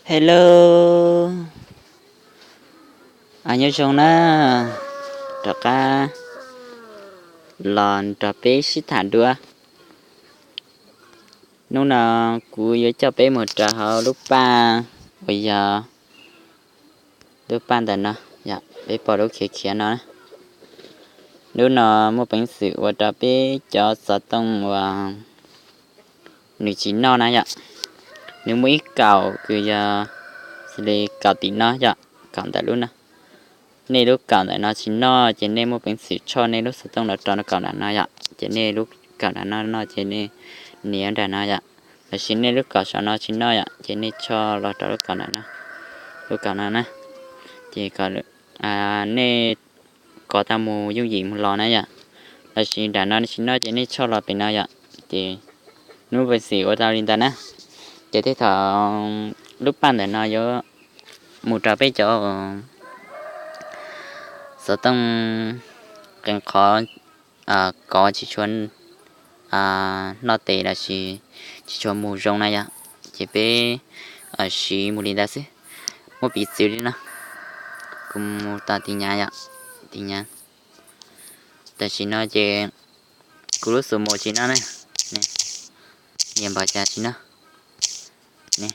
Hello, nyob zoo na, rov qab los nrog peb sib tham dua. Hnub no kuv yuav coj peb mus rau hauv lub paj uas yog lub paj ntawm no, peb pom lub khiav khiav no. Hnub no muaj peev xwm ua rau peb cov xov tooj uas nws tsis noj na yom. Nws muaj ib kaum kws yog xws li kaum tim no yom, kaum ntawm lub no. Nej lub kaum ntawm no tsis noj ces nej muaj peev xwm tshoj nej lub xov tooj los rau kaum nram no yom, ces nej lub kaum nram no noj ces nej nias nram no yom. Los sis nej lub kaum saum no tsis noj yom, ces nej tshoj los rau lub kaum nram no, lub kaum no na. Ces kom nej kov tau mus yooj yim mus los na yom. Los sis nram no tsis noj ces nej tshoj los pem no yom. Ces nws muaj peev xwm ua tau li ntawd na. Ces tej thaum lub paj ntawm no yuav mus rau peb cov xov tooj qee qhov kov tsis tshua noj tes los sis tsis tshua mus zoo na yom. Ces peb siv mus li ntawd xwb. Muaj piv txwv li no, kuv mus tau tis nyav yom, tis nyav. Tam sim no ces kuv lub xus mus tsis noj na, nias npaum cas tsis noj, nias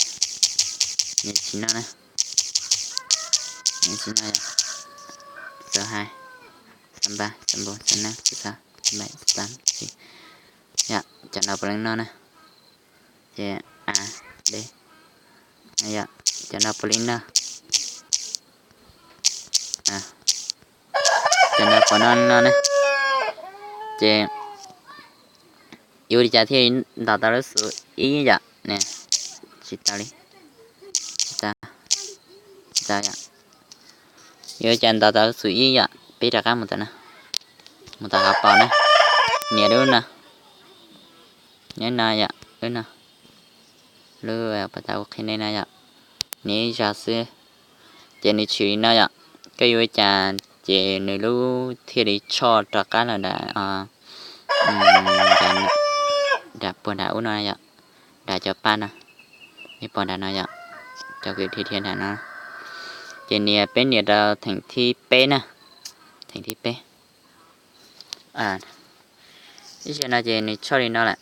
tsis noj na, tsis noj yom. Xov hais, xov npa, xov npau, xov nab, xov txha, xov npaim, xov tav, yom, cov no puav leej noj na. Ces a, b, yom, cov no puav leej noj. Cov no puav no noj na. Ces yuav ua li cas thiaj ntaus tau lub xus ib yom? Tsis tau li, tsis tau, tsis tau yom. Yuav ua li cas ntaus tau lub xus ib yom? Peb rov qab mus tom no, mus tom hauv paus na, nias lub no, nyob no yom, lub no, lub pas tas ua qhia nej no yom, nias ib zaug xwb, ces nws tshwm li no yom. Koj yuav ua li cas ces nws lub thiaj li tshoj rov qab los nram, nram puag nram ub no yom, nram cov paj no, nej pom nram no yom, cov kws dhia dhia nram no. Ces nias, peb nias rau theem thib peb na, theem thib peb. Ib zaug no ces nws tshoj li no lawm.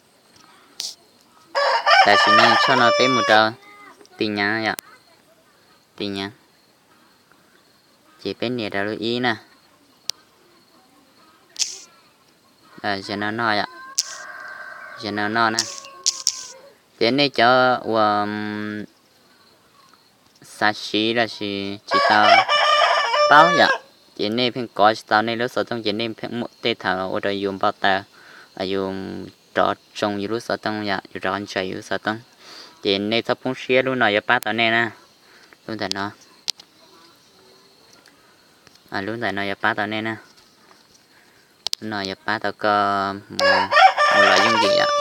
Tam sim no nws tshoj no peb mus rau tis nyav yom, tis nyav. Ces peb nias rau lub ib na. Zaum no noj yom, zaum no noj na. Ces nej cov uas xav siv los sis tsis tau paub yom, ces nej pheej kov tsis tau nej lub xov tooj ces nej pheej muaj tej thaum ua rau yus npau taws, yus rov tsoo yus lub xov tooj yom, yus rov ntshaw yus lub xov tooj. Ces nej txhob poob siab, lub no yuav pab tau nej na. Lub ntawm no, lub ntawm no yuav pab tau nej na. Lub no yuav pab tau koj mus los yooj yim yom.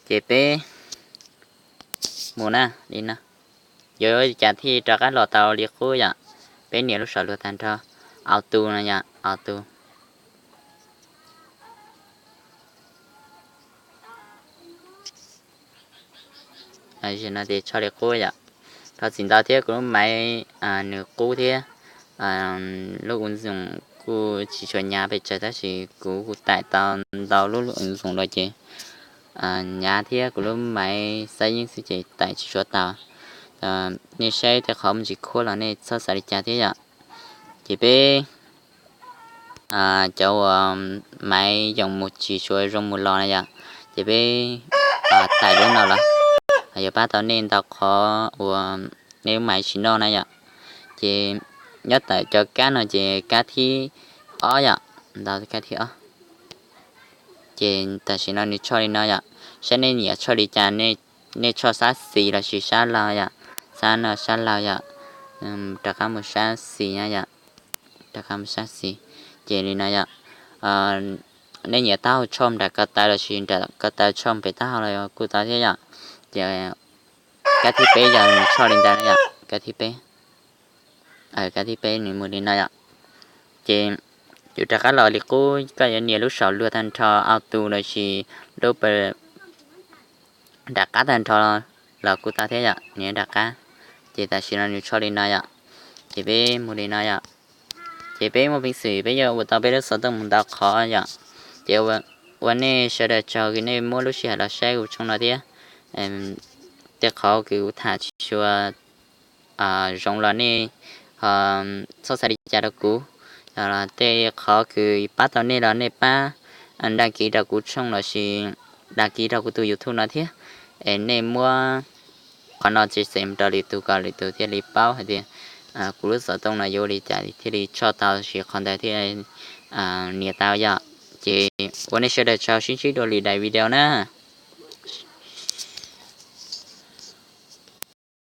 Ces peb mus na, li no. Yuav ua li cas thiaj rov qab los tau li qub yom? Peb nias lub saum luag tag nrho, auto no yom, auto. Zaum no ces tshoj li qub yom. Thov txim ntau thiab, kuv lub maiv nws qub thiab lub u ntxoom kuj tsis tshua nyav pes tsawg, tab sis kuv kuj taim tau ntau lub u ntxoom los ces nyav thiab kuv lub maiv xab yeeb xwb ces taim tsis tshua tau. Nej saib tej qhov muaj ntsis khuab los nej txhob xav li cas thiab yom. Ces peb cov uas maiv yoom mus tsis tshua zoo mus los na yom, ces peb taim lub no los yuav pab tau nej ntau qhov uas nej lub maiv tsis noj na yom. Ces nyob ntawm cov kab no ces kab thib ob yom, ntau kab thib ob. Ces tam sim no nws tshoj li no yom, saib nej nyiam tshoj li cas, nej tshoj sab xis los sis sab laug yom, sab no sab laug yom, rov qab mus sab xis na yom, rov qab mus sab xis. Ces li no yom, nej nyiam taub hau tshoj nram ko taw los sis nram ko taw tshoj pem taub hau los kuj tau thiab yom. Ces kab thib peb yog nws tshoj li ntawd na yom, kab thib peb, kab thib peb nws mus li no yom. Ces yus rov qab los li qub, koj yuav nias lub saum luag tag nrho, auto los sis lub nram qab tag nrho los kuj tau thiab yom, nias nram qab. Ces tam sim no nws tso li no yom. Ces peb mus li no yom. Ces peb muaj peev xwm peb yuav ua tau peb lub xov tooj mus ntau qhov yom. Ces ua nej sawv daws tsaug kws nej muab lub sij hawm los saib kuv tshooj no thiab. Tej qhov kws kuv tham tsis tshua zoo los nej txhob xav li cas rau kuv. Tej qhov kws pab tau nej los nej pab dag kiv rau kuv tshooj lossis dag kiv rau kuv tus YouTube no thiab. Es nej muab qhov no tsis xeem rau lwm tus kom lwm tus thiaj li paub hais tias kuv lub xov tooj no yuav ua li cas thiaj li tso tau, sis qhov ntawd thiaj nias tau yom. Ces ua nej sawv daws tsaug, sib ntsib dua lwm daim video na.